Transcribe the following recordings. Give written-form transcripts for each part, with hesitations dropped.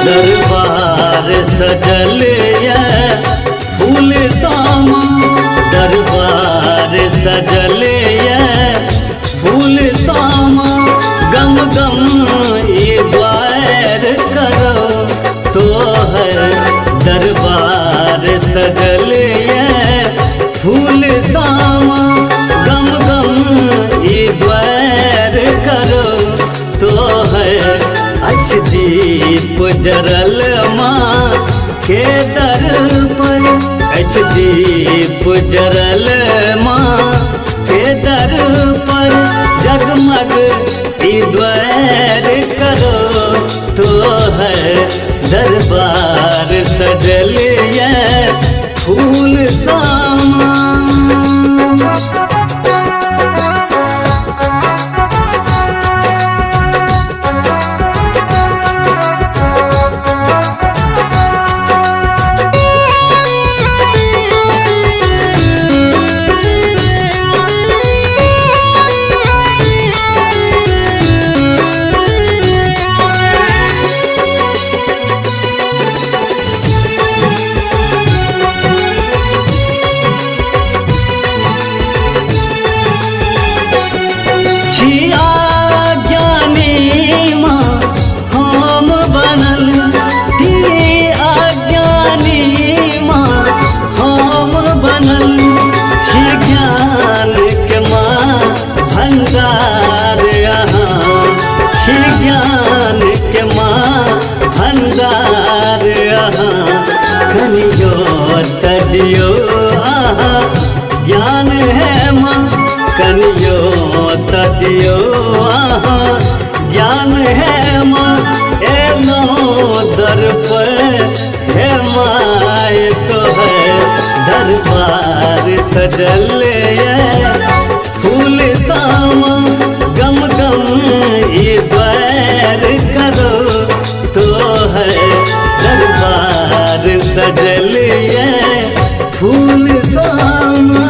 दरबार सजल ये फूल सामा, दरबार सजल ये फूल सामा, गम गम ये द्वार करो तो है। दरबार सजल ये फूल सामा, गम गम ये द्वार करो तो है। अच्छ दीप जरल माँ के दर पर, अच्छ दीप जरल माँ के दर पर, जगमग ई द्वार करो तो है। दरबार सजल ये फूल सामा। दियो आहा ज्ञान है माँ, कनियो दियो आहा ज्ञान है माँ, एलो दर पर है माए तो है। दरबार सजल ये फूल सामा, गम गम ये द्वार करो तो है। दरबार सजल ये फूल सामा।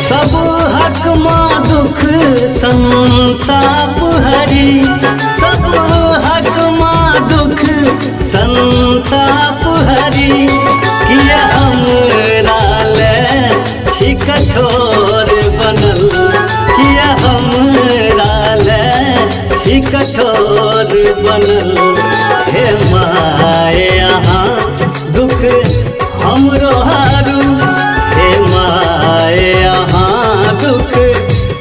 सब हक माँ दुख संताप हरी, सब हक माँ दुख संताप हरी, किया हमरा ले छी कठोर बनल, किया हमरा ले छी कठोर बनल। हे माए अहाँ दुख हमरो हारू, हे माए अहाँ दुख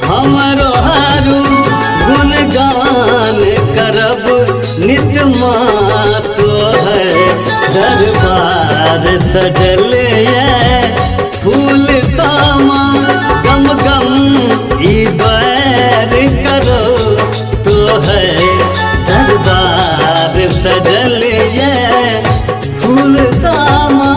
हमरो हारू, गुणगान करब नित माँ तो है। दरबार सजल ये फूल सामा, गम गम ई द्वार करो तो है। दरबार सजल ये फूल सामा।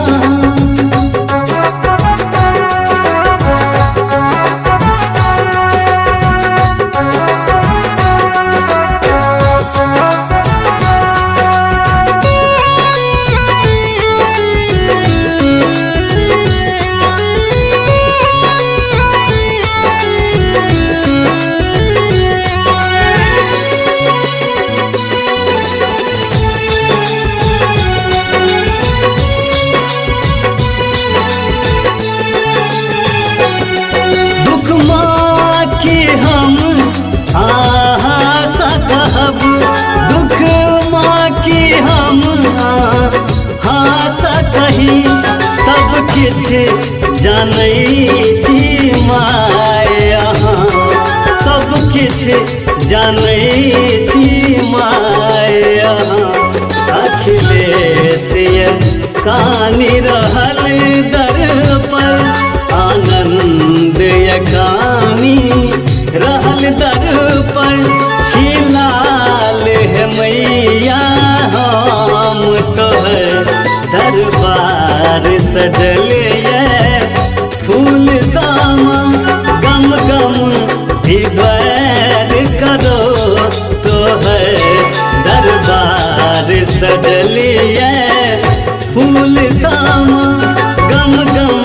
सब किछ जानै छी माय अहाँ, सब किछ जानै छी माय अहाँ, अखिलेश ये कानि रहल दर पर, आनंद ये कानि रहल दर पर, छी दरबार सजल ये फूल सामा गम गम ही द्वैर करो तो है दरबार सजल ये फूल सामा गम गम।